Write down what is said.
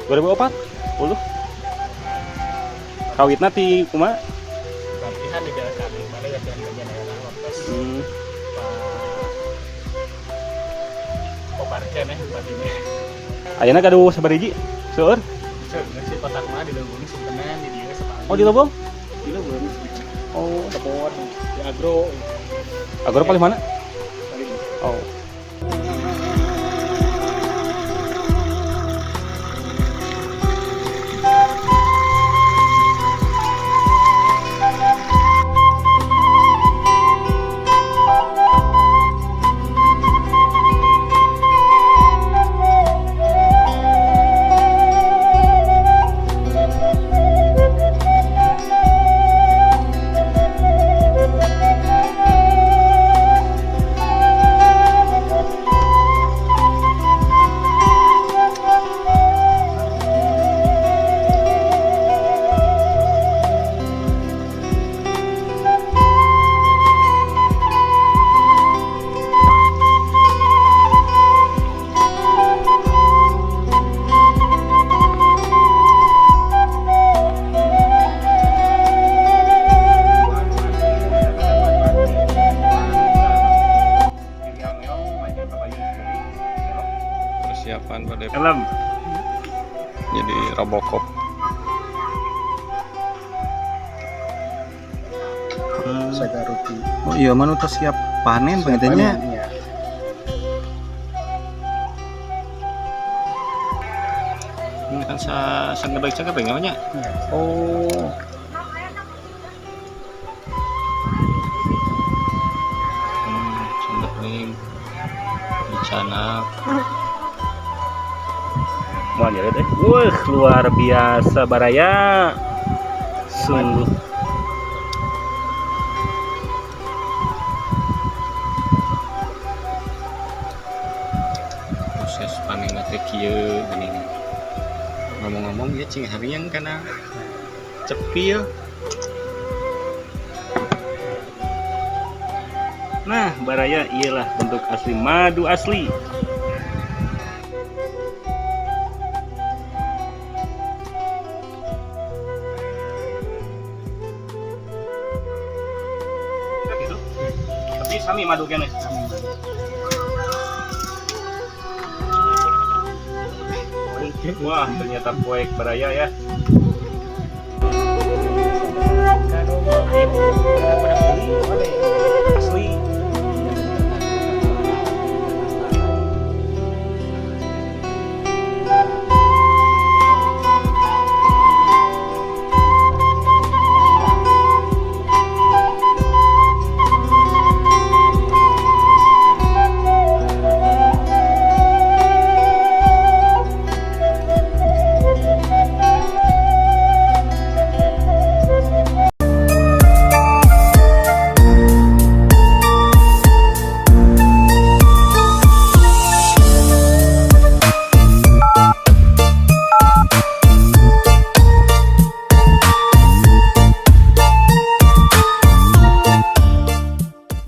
2004? 10. Kawitna ti kumaha? Latihan di jalan kami, pada latihan bagian daerah waktu Pak Koparken ya bupatinya. Ayeuna gaduh sabaraha hiji? Seueur? Seueur sih kotak mah di Lembung simpenan di dieu sepali. Oh, di Lobong? Di Lembung. Oh, Kebon, di agro. Agro paling mana? Paling. Oh. Persiapan pada Helm. jadi Robocop. Sagaruti. Oh iya, mana udah siap panen pengennya. Iya. Ini kan sangat baik cakep ya namanya. Iya. Oh. Sendok dicanak. Mau nyeret eh. Wah, luar biasa baraya. Sungguh. Proses panen teh kieu geuning. Ngomong-ngomong ya cing harian kana cepil. Nah, baraya ialah bentuk asli madu asli. Gitu. Tapi sami madu kene. Wah, ternyata poek baraya ya.